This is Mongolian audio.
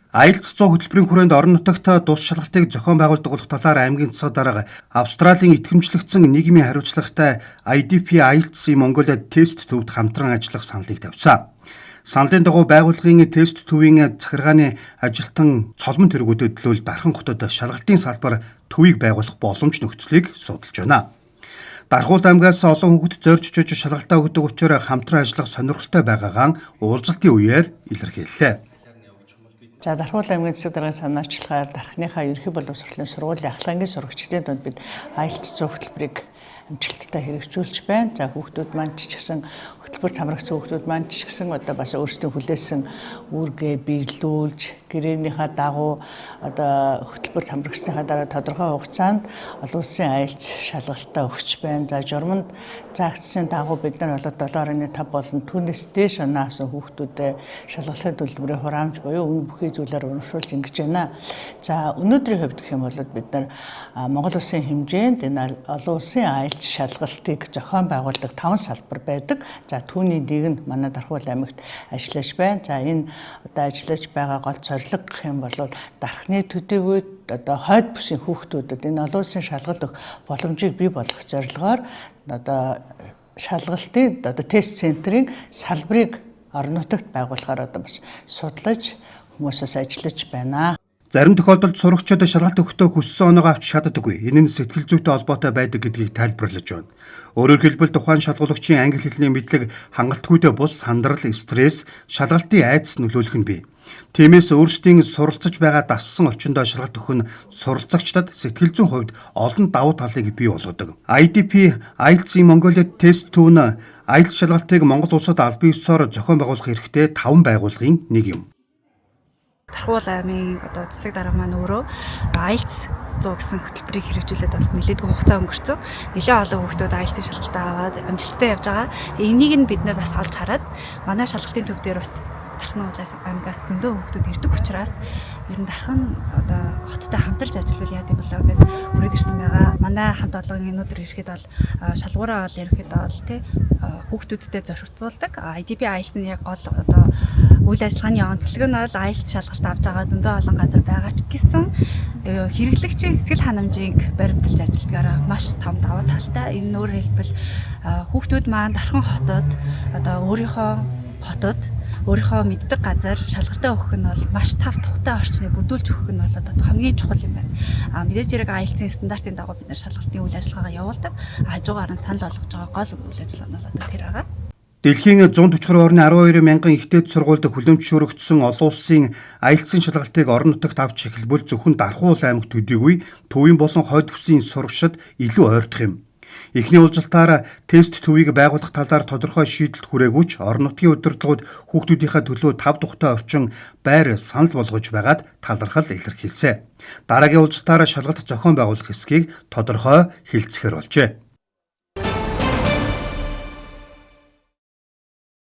IELTS 100 хөтөлбөрийн хүрээнд орон нутагт тус шалгалтыг зохион байгуулдаг болох талаар аймгийн засаг дарга Австралийн итгэмжлэгдсэн нийгмийн хариуцлагатай IDP IELTS Mongolia тест төвд хамтран ажиллах саналыг тавьсан. Саналын дагуу байгууллагын тест төвийн захиргааны ажилтан Цолмон тэргүүдэд төлөөл Дархан хотод шалгалтын салбар төвийг байгуулах боломж нөхцөлийг судалж байна. Дархуул аймгаас олон хүүхэд зорж очиж шалгалтаа өгдөг учраас хамтран ажиллах сонирхолтой байгаагаа уулзалтын үеэр илэрхийллээ. За, Дархуул аймгийн засаг даргын санаачлахаар Дархныхаа ерөнхий боловсролын сургуулийн ахлах ангийн сурагчдын дунд бид IELTS 100 хөтөлбөрийг амжилттай хэрэгжүүлж байна. За, хүүхдүүд маань ч гэсэн, хөтөлбөрт хамрагдсан хүүхдүүд маань ч гэсэн одоо бас өөрсдөө хүлээсэн үүргээ биелүүлж, гэрээнийхаа дагуу одоо хөтөлбөрт хамрагдсныхаа дараа тодорхой хугацаанд олон улсын IELTS шалгалтаа өгч байна. За, журманд заагдсан дагуу бид нар болоод 7.5 болон түүнээс дээш оноо авсан хүүхдүүдэд шалгалтын төлбөрийн хураамж буюу үнэ бүхий зүйлээр урамшуулж ингэж байна. За, өнөөдрийн хувьд гэх юм бол бид нар Монгол улсын хэмжээнд энэ олон улсын IELTS шалгалтыг зохион байгуулдаг таван салбар байдаг. За, түүний нэг нь манай Дархуул аймагт ажиллаж байна. За, энэ одоо ажиллаж байгаа гол зорилго гэх юм бол Дархны төдийгүй одоо хойд бүсийн хүүхдүүдэд энэ олон улсын шалгалт өгөх боломжийг бий болгох зорилгоор одоо шалгалтын одоо тест центрийн салбарыг орон нутагт байгуулахаар одоо бас судлаж, хүмүүсээс ажиллаж байна. Зарим тохиолдолд сурагчид шалгалт өгөхдөө хүссэн оноогоо авч чаддаггүй. Энэ нь сэтгэл зүйтэй холбоотой байдаг гэдгийг тайлбарлаж байна. Өөрөөр хэлбэл, тухайн шалгуулагчийн англи хэлний мэдлэг хангалтгүйдээ бус сандрал, стресс, шалгалтын айдас нөлөөлөх нь бий. Тиймээс өөрсдийн суралцаж байгаа дассан орчиндөө шалгалт өгөх нь суралцагчдад сэтгэл зүйн хувьд олон давуу талыг бий болгодог. IDP IELTS Mongolia тест төв нь IELTS шалгалтыг Монгол улсад албан ёсоор зохион байгуулах эрхтэй таван байгууллагын нэг юм. Дархуул аймгийн одоо засаг дарга маань өөрөө IELTS 100 гэсэн хөтөлбөрийг хэрэгжүүлээд бол нэлээдгүй хугацаа өнгөрцөн. Нэлээд олон хүүхдүүд IELTS-ийн шалгалтаа аваад амжилттай явж байгаа. Энийг нь бид нар бас олж хараад, манай шалгалтын төв дээр бас Дархан уулаас аймгаас зөндөө хүүхдүүд ирдэг учраас ер нь Дархан одоо хоттой хамтарч ажиллавал яа гэм болоо гэд хүрээд ирсэн байгаа. Манай хамт олон өнөөдөр ирэхэд бол шалгуураа бол ерөнхийдөө бол тий хүүхдүүдтэй зохицуулдаг. IDP IELTS нь яг гол одоо үйл ажиллагааны онцлог нь бол IELTS шалгалт авч байгаа зөндөө олон газар байгаа ч гэсэн хэрэглэгчийн сэтгэл ханамжийг баримталж ажилладгаараа маш том давуу талтай. Энэ нь өөрөөр хэлбэл, хүүхдүүд маань Дархан хотод, одоо өөрийнхөө хотод, өөрийнхөө мэддэг газар шалгалтаа өгөх нь бол маш тав тухтай орчныг бүрдүүлж өгөх нь бол одоо хамгийн чухал юм байна. А мэдээж хэрэг IELTS-ийн стандартын дагуу бид нар шалгалтын үйл ажиллагаагаа явуулдаг. Хажуугаар нь санал болгож байгаа гол үйл ажиллагаа нь бол одоо тэр байгаа. Дэлхийн 140 гаруй орны 12 мянган их дээд сургуульд хүлээн зөвшөөрөгдсөн олон улсын IELTS-ийн шалгалтыг орон нутагт авч эхэлбэл зөвхөн Дархуул аймаг төдийгүй төвийн болон хойд бүсийн сурагчид илүү ойртох юм. Эхний уулзалтаар тест төвийг байгуулах талаар тодорхой шийдэлд хүрээгүй ч орон нутгийн удирдлагууд хүүхдүүдийнхээ төлөө тав тухтай орчин байр санал болгож байгаад талархал илэрхийлсэн. Дараагийн уулзалтаар шалгалт зохион байгуулах хэсгийг тодорхой хэлцэхээр болжээ.